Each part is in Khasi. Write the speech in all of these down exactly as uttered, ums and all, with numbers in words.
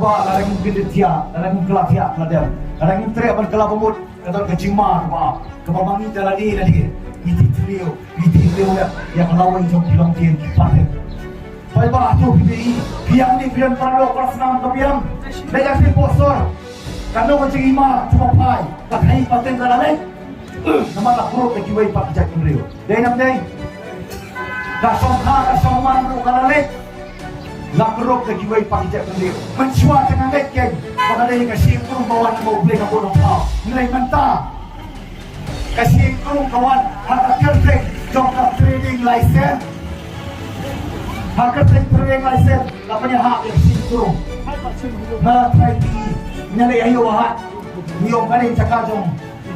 Ba la dang ngim kyndiat thiah, la dang ngim kylla thiah, la dang, la dang ngim treh ban kylla ba mut, ka don ka jingma kaba, kaba ma ngi da lade lade ngi ti thliew, ngi ti thliew ïa, ïa ka lawei jong ki longdien ki pateng. Paidbah, hato phi ïohi, phi ïa ngi phi don paralok parsnam ka biang. Leit ïa phi poh sor. Kano ka jingima jong ka phai, ka thei pateng ka la leit. Namar la kurup da kiwei pat ki jaitbynriew. Dei ne ym dei? Ka shongkha ka shongman ruh ka la leit. La kurup da kiwei pat ki jaitbynriew. Mynshuwa te nga ngeit kein ba ka dei ka shyieng krung ka wan na U Blei ka bun nongthaw. Hynrei mynta ka shyieng krung ka wan ha ka kyrteng jong ka trading license. Ha ka kyrteng trading license la pynïahap ïa ka shyieng krung. Nga la try phi, nga leit ha ïew ha hat. Ngi ong kane jaka jong,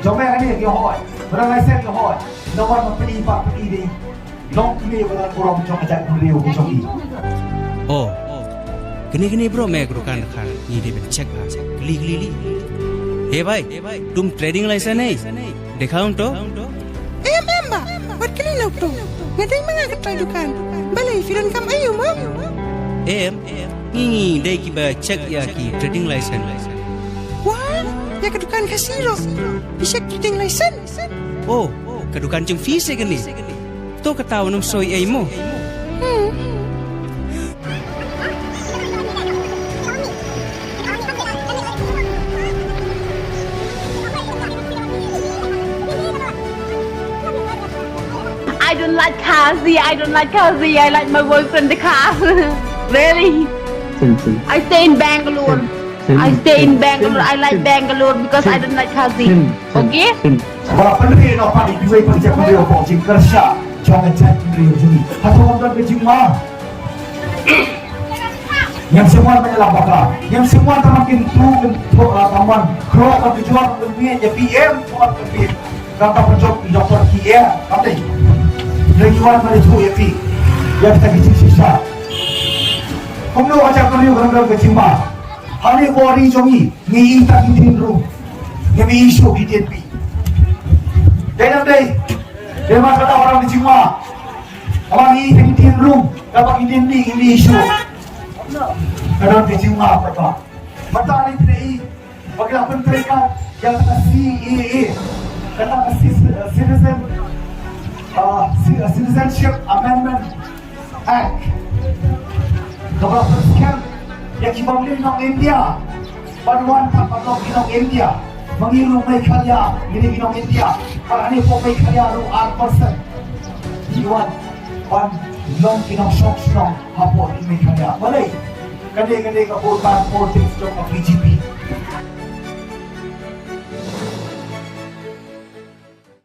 jong me kane, ngi hoi. Ba dang license ngi hoi. Nga wan ma pynïaid pat pynïaid dei. Long kmie ba dang burom jong ka jaitbynriew ka jong ngi. Oh. Kane kane bro, me ka dukan kha, ngi dei ban check ha. Kli kli kli. He bhai, tum trading license ne? Dekha un to. Em em ba, wat kli na to. Nga dei ma nga ka trai dukan. Balei phi donkam aïu mo? Em, ngi ngi dei kiba check ïa ki trading license. Wah, ïa ka dukan Khasi ruh phi check trading license? Oh, ka dukan jong phi se kane. To kata wat nym soi ei mo. Hmm. I don't like Khasi. I don't like Khasi. I like my boyfriend, the Khas. Really? Chill, chill. I stay in Bangalore. Chill, chill, I stay in chill, Bangalore. Chill, I like chill. Bangalore because I don't like Khasi. Chill, chill, okay? Chill. Ba pynri noh pat ïa kiwei pat ki jaitbynriew hapoh jingkyrshan jong ka jaitbynriew jong ngi. Hato ym don ka jingma? Ngam shym wan ban ïalap baka. Ngam shym wan tang ban kyntu kyntu, ah, tang ban khrok ban kjor ban kynmiet ïa phi em, wan kynmiet. Tang ban jop ïa doktor ki em, kam dei. Ngi wan ban ïathuh ïa phi ïa kita ki jingshisha. Kumno ka jaitbynriew kan don ka jingma? Hangne ha ri jong ngi, ngi ïohi tang ki dien rum. Ngim ïohi shuh ki dien phi. Dei ne ym dei? Dei ma ka dei ka jingma. Haba ngi ïohi tang ki dien rum, haba ki dien mih ngim ïohi shuh. Ka don ka jingma kata. Mynta ngi ïohi ba ki la pyntreikam ïa ka C A A. Kata ka ci-, Citizen, uh, ci-, uh, Citizenship Amendment Act. Kaba pynskhem ïa ki bym dei nong India ban wan pat ban long ki nong India. Ma ngi ruh Meghalaya ngi dei ki nong India. Bad hangne hapoh Meghalaya ruh ar percent ki wan ban long ki nongshong shnong hapoh ri Meghalaya. Balei? Kane kane ka voter politics jong ka B J P.